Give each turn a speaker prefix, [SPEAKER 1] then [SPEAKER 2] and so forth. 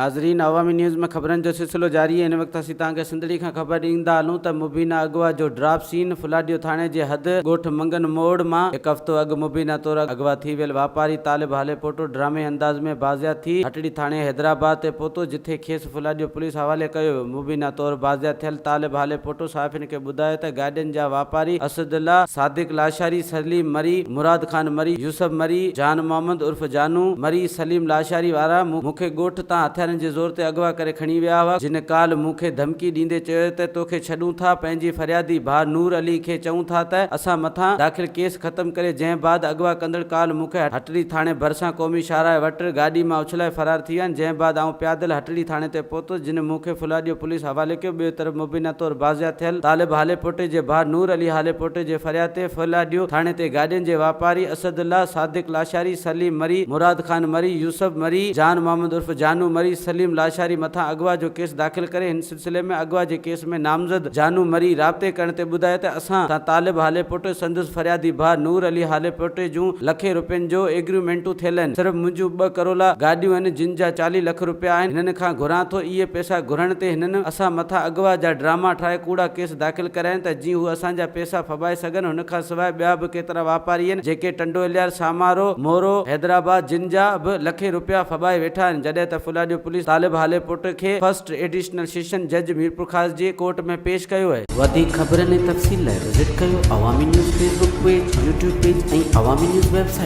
[SPEAKER 1] ناظرين عوامي نيوز ۾ خبرن جو سلسلو جاري آهي هن وقت اسين توهان کي سنڌڙي کان خبر ڏيندا هلون ته مبينا اغوا جو ڊراپ سين ڦلاڏيو ٿاڻي جي حد ڳوٺ منگن موڙ مان هڪ هفتو اڳ مبينا طور اغوا ٿي ويل واپاري طالب هاليپوٽو ڊرامي انداز ۾ بازياب ٿي هٽڙي ٿاڻي حيدرآباد تي پهتو جٿي کيس ڦلاڏيو پوليس حوالي ڪيو ويو مبينا طور بازياب ٿيل طالب هاليپوٽو صحافين کي ٻڌايو ته گاڏين جا واپاري اسد الله، صادق لاشاري، سليم مري، مراد خان مري، يوسف مري، جان محمد عرف جانو مري، سليم لاشاري وارا مون کي ڳوٺ تان هٿيارن جي زور تي اغوا ڪري کڻي ويا هئا، جن ڪالهه مون کي ڌمڪي ڏيندي چيو ته توکي ڇڏون ٿا، پنهنجي فريادي ڀاء نور علي کي چئون ٿا ته اسان مٿان داخل ڪيس ختم ڪري، جنهن بعد اغوا ڪندڙ ڪالهه مون کي هٽڙي ٿاڻي ڀرسان قومي شاهراهه وٽ گاڏي مان اڇلائي فرار ٿي ويا آهن، جنهن بعد آئون پيادل هٽڙي ٿاڻي تي پهتس، جن مون کي ڦلاڏيو پوليس حوالي ڪيو، ٻئي طرف مبينا طور بازياب ٿيل طالب هاليپوٽي جي ڀاء نور علي هاليپوٽي جي فرياد تي ڦلاڏيو ٿاڻي تي گاڏين جي واپاري اسد الله، صادق لاشاري، سليم مري، مراد خان مري، يوسف مري، جان محمد عرف جانو مري، سليم لاشاري مٿان اغوا جو ڪيس داخل ڪري هن سلسلي ۾ اغوا جي ڪيس ۾ نامزد جانو مري رابطي ڪرڻ تي ٻڌايو ته اسان سان طالب هاليپوٽي سندس فريادي ڀاء نور علي هاليپوٽي جون لکين روپين جو ايگريمينٽون ٿيل آهن صرف منهنجون ٻه ڪرولا گاڏيون آهن جن جا 40 لک روپيا آهن هنن کان گهران ٿو اهي پئسا گهرڻ تي هنن اسان مٿان اغوا جا ڊراما ٺاهي ڪوڙا ڪيس داخل ڪرايا آهن ته جيئن هو اسان جا پئسا ڦٻائي سگهن هن کان سواء ٻيا به ڪيترا واپاري آهن جيڪي ٽنڊو الهيار، سامارو، مورو، حيدرآباد جن جا به لکين روپيا ڦٻائي ويٺا آهن جڏهن ته ڦلاڏيو پوليس طالب هاليپوٽي کي فرسٽ ايڊيشنل سيشن جج ميرپورخاص جي ڪورٽ ۾ پيش ڪيو آهي. وڌيڪ خبرن ۽ تفصيل لاء وزٽ ڪيو Awami news Facebook page, YouTube page ۽ Awami news website.